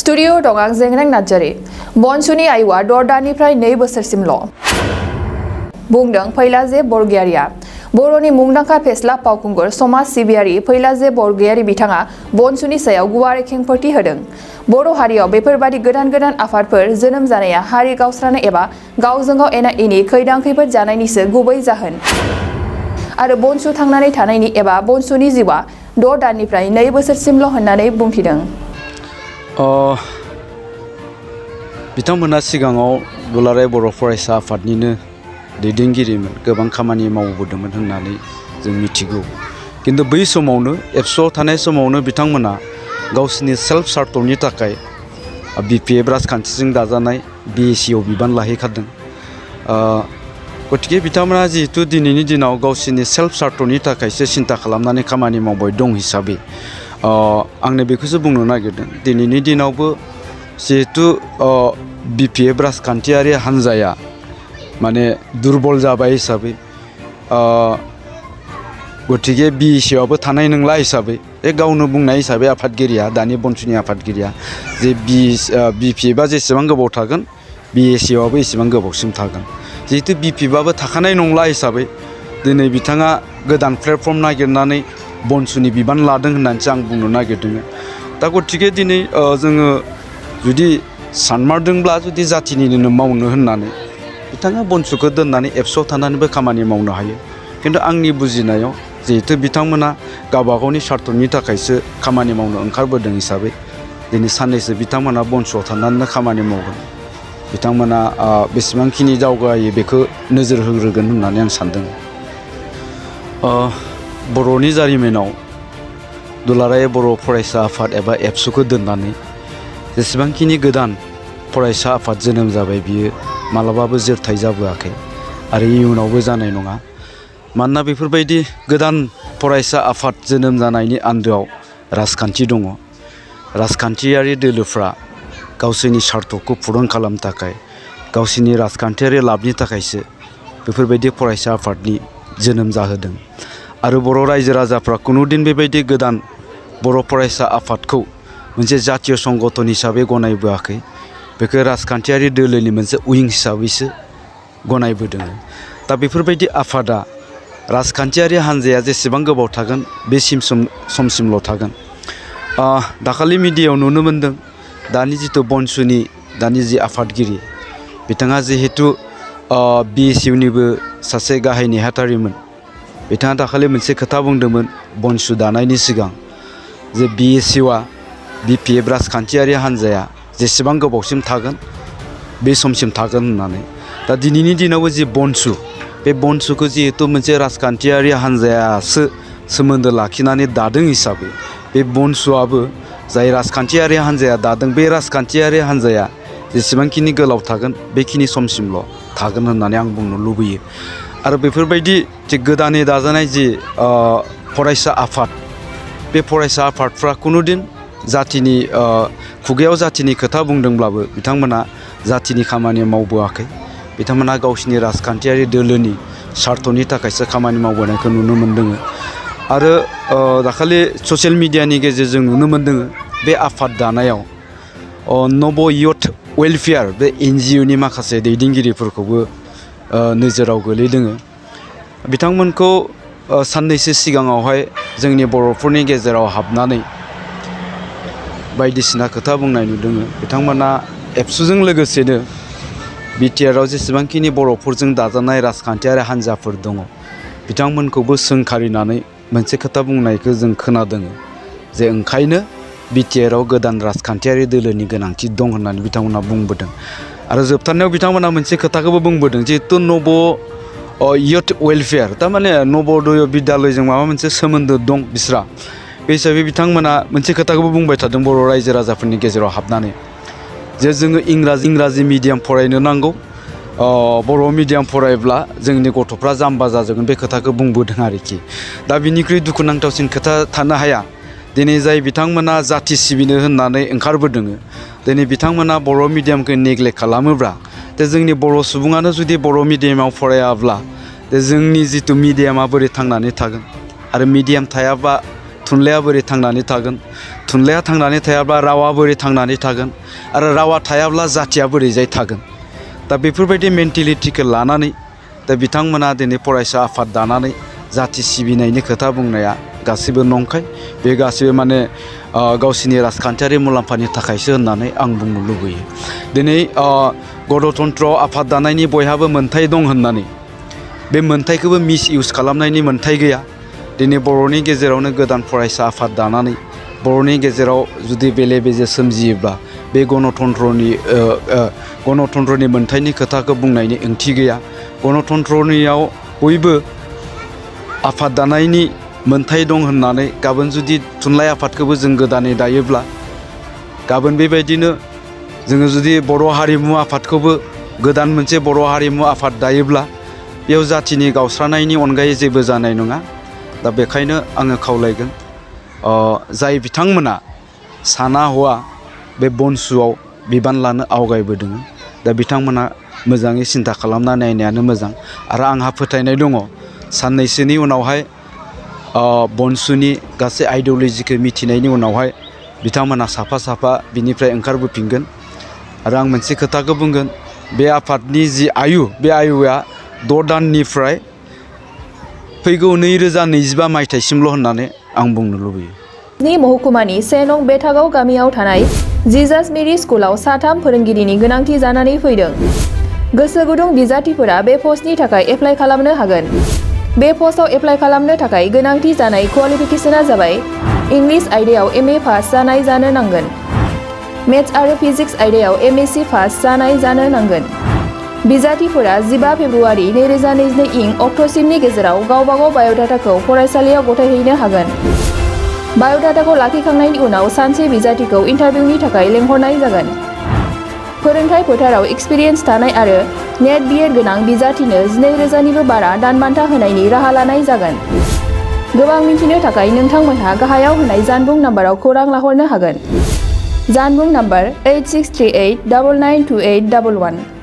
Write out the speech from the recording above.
Studio दं आं जेंग्रें नार्जारी। बनसुनि आयुआ 6 दाननिफ्राय 2 बोसोरसिमल'। बुंदों फैलाजे बरगयारिया। बर'नि मुंदांखा फेस्ला फावखुंगुर समाज सिबियारि फैलाजे बरगयारि बिथाङा बनसुनि सायाव गुवारै खेंफोरथि होदों। बर' हारियाव बेफोरबादि गोदान आफादफोर जोनोम जानाया हारि गावस्रानाय एबा गावजों गाव एना एनि खैदां खैफोद जानायनिसो गुबै जाहोन। आरो बनसु थांनानै थानायनि एबा बनसुनि जिउआ 6 दाननिफ्राय 2 बोसोरसिमल' होननानै बुंथिदों। बिथांमोना सिगाङाव दुलाराय बर' फरायसा आफादनिनो दैदेनगिरिमोन, गोबां खामानि मावबोदोंमोन होननानै जों मिथिगौ। किन्तु बै समावनो एबसुआव थानाय समावनो बिथांमोना गावसिनि सेल्फ सार्थनि थाखाय BPF राजखान्थिजों दाजानाय BSCआव बिबान लाहैखादों। गतिके बिथांमोना जिहेतु दिनैनि दिनाव गावसिनि सेल्फ सार्थनि थाखायसो सिन्था खालामनानै खामानि मावबाय दं हिसाबै आंनो बेखौसो बुंनो नागिरदों। दिनैनि दिनावबो जिहेतु BPF राजखान्थियारि हान्जाया माने दुर्बल जाबाय हिसाबै गतिके BSCआवबो थानाय नंला हिसाबै गावनो बुंनाय हिसाबै आफादगिरिया, दानि बनसुनि आफादगिरिया, जे BPFआ जेसेबां गोबाव थागोन BSCआवबो एसेबां गोबावसिम थागोन। जिहेतु BPFआबो थाखानाय नंला हिसाबै दिनै बिथाङा गोदान प्लेटफर्म नागिरनानै बनसुनि बिबान लादों होननानैसो आं बुंनो नागिरदों। दा गतिके दिनै जोङो जुदि सानमारदोंब्ला जुदि जाथिनिनो मावनो होननानै बिथाङा बनसुखौ दोननानै एबसुआव थानानैबो खामानि मावनो हायो। किन्तु आंनि बुजिनायाव जिहेतु बिथांमोना गावबागावनि सार्थनि थाखायसो खामानि मावनो ओंखारबोदों हिसाबै दिनै साननैसो बिथांमोना बनसुआव थानानैनो खामानि मावगोन। बिथांमोना बेसेबांखिनि दावगायो बेखौ नोजोर होग्रोगोन होननानै आं सान्दों। बर'नि जारिमिनाव दुलाराय बर' फरायसा आफाद एबा एबसुखौ दोननानै जेसेबांखिनि गोदान फरायसा आफाद जोनोम जाबाय बियो मालाबाबो जोरथाय जाबोआखै आरो इयुनावबो जानाय नङा। मानोना बेफोरबायदि गोदान फरायसा आफाद जोनोम जानायनि आन्दोआव राजखान्थि दङ। राजखान्थियारि दोलोफ्रा गावसोरनि सार्थखौ फुरन खालामनो थाखाय, गावसोरनि राजखान्थियारि लाबनि थाखायसो बेफोरबायदि फरायसा आफादनि जोनोम जाहोदों। आरो बर' रायजो राजाफ्रा खुनुदिन बेबायदि गोदान बर' फरायसा आफादखौ मोनसे जातीय संगठन हिसाबै गनायबोआखै। बेखौ राजखान्थियारि दोलोनि मोनसे उइं हिसाबैसो गनायबोदों। दा बेफोरबायदि आफादा राजखान्थियारि हान्जाया जेसेबां गोबाव थागोन बे समसिमल' थागोन। दाखालि मिडियायाव नुनो मोन्दों दानि जिथु बनसुनि दानि जि आफादगिरि बिथाङा जिहेतु BSCनिबो सासे गाहाय नेहाथारिमोन। बिथाङा दाखालि मोनसे खोथा बुंदोंमोन बनसु दानायनि सिगां जे BSCआ BPF राजखान्थियारि हान्जाया जेसेबां गोबावसिम थागोन बे समसिम थागोन होननानै। दा दिनैनि दिनावबो जि बनसु, बे बनसुखौ जिहेतु मोनसे राजखान्थियारि हान्जायासो सोमोन्दो लाखिनानै दादों हिसाबै बे बनसुआबो जाय राजखान्थियारि हान्जाया दादों बे राजखान्थियारि हान्जाया जेसेबांखिनि गोलाव थागोन बेखिनि समसिमल' थागोन होननानै आं बुंनो लुबैयो। आरो बेफोरबायदि जे गोदानै दाजानाय जि फरायसा आफाद, बे फरायसा आफादफ्रा खुनुदिन जातिनि खुगायाव जातिनि खोथा बुंदोंब्लाबो बिथांमोना जातिनि खामानि मावबोआखै। बिथांमोना गावसिनि राजखान्थियारि दोलोनि सार्थनि थाखायसो खामानि मावबोनायखौ नुनो मोन्दों। आरो दाखालि ससियेल मिडियानि गेजेरजों नुनो मोन्दों बे आफाद दानायाव नब इयुथ वेलफेयार बे NGOनि माखासे दैदेनगिरिफोरखौबो नोजोराव गोलैदों। बिथांमोनखौ साननैसो सिगाङावहाय जोंनि बर'फोरनि गेजेराव हाबनानै बायदिसिना खोथा बुंनाय नुदों। बिथांमोना एबसुजों लोगोसेनो BTRआव जेसेबांखिनि बर'फोरजों दाजानाय राजखान्थियारि हान्जाफोर दङ बिथांमोनखौबो सोंखारिनानै मोनसे खोथा बुंनायखौ जों खोनादों जे ओंखायनो BTRआव गोदान राजखान्थियारि दोलोनि गोनांथि दं होननानै बिथांमोना बुंबोदों। आरो जोबथारनायाव बिथांमोना मोनसे खोथाखौबो बुंबोदों जिहेतु नब इयुथ वेलफेयार, थारमाने नबोदय बिद्यालयजों माबा मोनसे सोमोन्दो दं बिस्रा। बे हिसाबै बिथांमोना मोनसे खोथाखौबो बुंबाय थादों बर' रायजो राजाफोरनि गेजेराव हाबनानै जे जोङो इंराजि मिडियाम फरायनो नांगौ, बर' मिडियाम फरायब्ला जोंनि गथ'फ्रा जाम्बा जाजोबगोन, बे खोथाखौ बुंबोदों आरोखि। दा बिनिख्रुइ दुखुनांथावसिन खोथा थानो हाया। दिनै जाय बिथांमोना जाथि सिबिनो होननानै ओंखारबोदों दिनै बिथांमोना बर' मिडियामखौ नेग्लेक्ट खालामोब्ला जोंनि बर' सुबुङानो जुदि बर' मिडियामाव फरायाब्ला जोंनि जिथु मिडियामा बोरै थांनानै थागोन। आरो मिडियाम थायाबा थुनलाइया बोरै थांनानै थागोन थुनलाइया थांनानै थायाब्ला रावा बोरै थांनानै थागोन आरो रावा थायाब्ला जाथिया बोरैजाय थागोन दा बेफोरबायदि मेन्टेलिटिखौ लानानै दा बिथांमोना दिनै फरायसा आफाद दानानै जाथि सिबिनायनि खोथा बुंनाया गासिबो नंखाय बे गासिबो माने गावसिनि राजखान्थियारि मुलाम्फानि थाखायसो होननानै आं बुंनो लुबैयो दिनै गणतन्त्र आफाद दानायनि बयहाबो मोन्थाय दं होननानै बे मोन्थायखौबो मिस इउज खालामनायनि मोन्थाय गैया दिनै बर'नि गेजेरावनो गोदान फरायसा आफाद दानानै बर'नि गेजेराव जुदि बेले बेजे सोमजियोब्ला बे गणतन्त्रनि मोन्थायनि खोथाखौ बुंनायनि ओंथि गैया गणतन्त्रनियाव बयबो आफाद दानायनि मोन्थाय दं होननानै गाबोन जुदि थुनलाइ आफादखौबो जों गोदानै दायोब्ला गाबोन बेबायदिनो जोङो जुदि बर' हारिमु आफादखौबो गोदान मोनसे बर' हारिमु आफाद दायोब्ला बेयाव जाथिनि गावस्रानायनि अनगायै जेबो जानाय नङा दा बेखायनो आङो खावलायगोन जाय बिथांमोना साना हवा बे BoNSUआव बिबान लानो आवगायबोदों दा बिथांमोना मोजाङै सिन्था खालामना नायनायानो मोजां आरो आंहा फोथायनाय दङ साननैसोनि उनावहाय BoNSUनि गासै आइडिय'लजिखौ मिथिनायनि उनावहाय बिथांमोना साफा साफा बिनिफ्राय ओंखारबोफिनगोन आरो आं मोनसे खोथाखौ बुंगोन बे आफादनि जि आयु बे आयुआ 6 दाननिफ्राय फैगौ 2025 मायथाइसिमल' होननानै आं बुंनो लुबैयो नि महकुमानि 1 नं बेथागाव गामियाव थानाय जिजास मेरि स्कुलाव 3 फोरोंगिरिनि गोनांथि जानानै फैदों गोसो गुदुं बिजाथिफोरा बे पस्टनि थाखाय एप्लाइ खालामनो हागोन बे पस्टआव एप्लाइ खालामनो थाखाय गोनांथि जानाय क्वालिफिकेशना जाबाय इंलिश आयदायाव MA पास जानाय जानो नांगोन मेथ्स आरो फिजिक्स आयदायाव MSc पास जानाय जानो नांगोन बिजाथिफोरा 15 फेब्रुवारि 2022 इं अक्ट'सिमनि गेजेराव गावबागाव बाय'डाटाखौ फरायसालियाव गथायहैनो हागोन बाय'डाटाखौ लाखिखांनायनि उनाव सानसे बिजाथिखौ इन्टारभिउनि थाखाय लेंहरनाय जागोन फोरोंथाय फोथाराव एक्सपिरियेन्स थानाय आरो नेट BEd गोनां बिजाथिनो 12,000निबो बारा दानबान्था होनायनि राहा लानाय जागोन गोबां मिथिनो थाखाय नोंथांमोनहा गाहायाव होनाय जानबुं नाम्बाराव खौरां लाहरनो हागोन जानबुं नाम्बार 8638992811